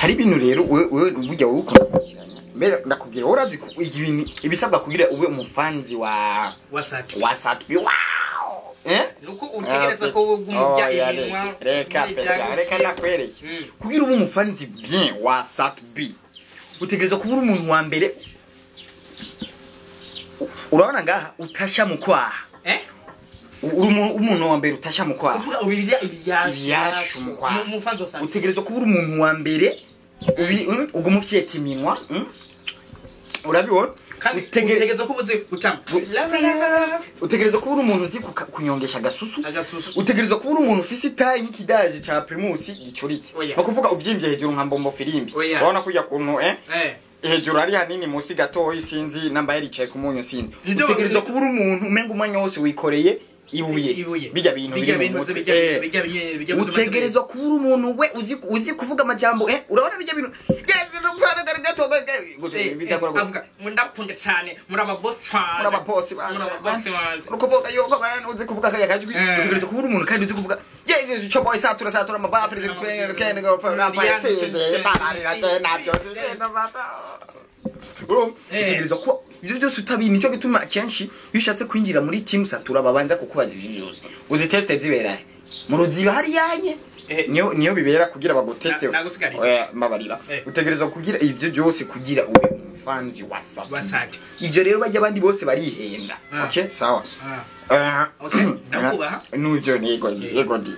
Hari ibintu rero wewe burya wowe ukurikirana mbere, ndakubwira, wowe urazi ibintu ibisabwa kugira ube umufanzi wa Wasati. Wa Sat-B, wow, eh. Nuko utegereza ko ugumya Oya, iminwa. Reka peta, reka ndakwereke. Kugira ube umufanzi bien wa Sat-B, utegereza kuba uri umuntu wa mbere urabona ngaha utasha mu kwaha. Eh. Uri umuntu wa mbere utasha mu kwaha. Kuvuga ubirya ibiyashu. Ibiyashu mu kwaha. Umufanzi wa Sat-B. Utegerezwa kuba uri umuntu wa mbere uguma ufyeta iminwa, Urabibona? Kandi utegereza ko ubuze gutama. Utegerezwa kuba uri umuntu uzi kunyongesha agasusu. Agasusu. Utegerezwa kuba uri umuntu ufise itayi nk'ikidaje ca Primus gicuritse. Oya. No kuvuga uvyimbye hejuru nka mbombo firimbi. Oya. Urabona kurya kuntu, eh, Eh. hejuru ari hanini, musi gatoyi, sinzi namba yaricaye ku munyu, sinzi. Nibyo. Utegerezwa kuba uri umuntu umenga umwanya wose wikoreye ibuye. Ibuye. Bijya bintu Bijya biri mu bintu mutwe. bijya bijya bijya. Utegerezwa kuba uri umuntu we uzi kuvuga amajambo, eh, urabona bijya bintu. Bidakora gute? Avuga ngo ndakunda cyane, muri ababosi banje. Muri ababosi banje. Muri ababosi banje. Uri kuvuga yuko abantu uzi kuvuga kaya kajwi. Utegerezwa kuba uri umuntu kandi uzi kuvuga yes, ico boy satura satura amabafri kende go sinzi bararira je nabyo. Urumva, utegerezwa kuba ibyo byose utabizi. Nicyo gituma akenshi iyo ushatse kwinjira muri team Satura babanza kukubaza ibyo byose. Uzi test zibera he? Mu Ruziba hariyanye. Niyo bibera kugira baguteste. Nagusigarije. Oya, mbabarira. Utegerezwa kugira ibyo byose kugira ube umufanzi wa Sat. Wa Sat. Ibyo rero bajya abandi bose barihenda. Okay, sawa. Okay, ndakubaha. Nuvyo, yego ndi, yego ndi.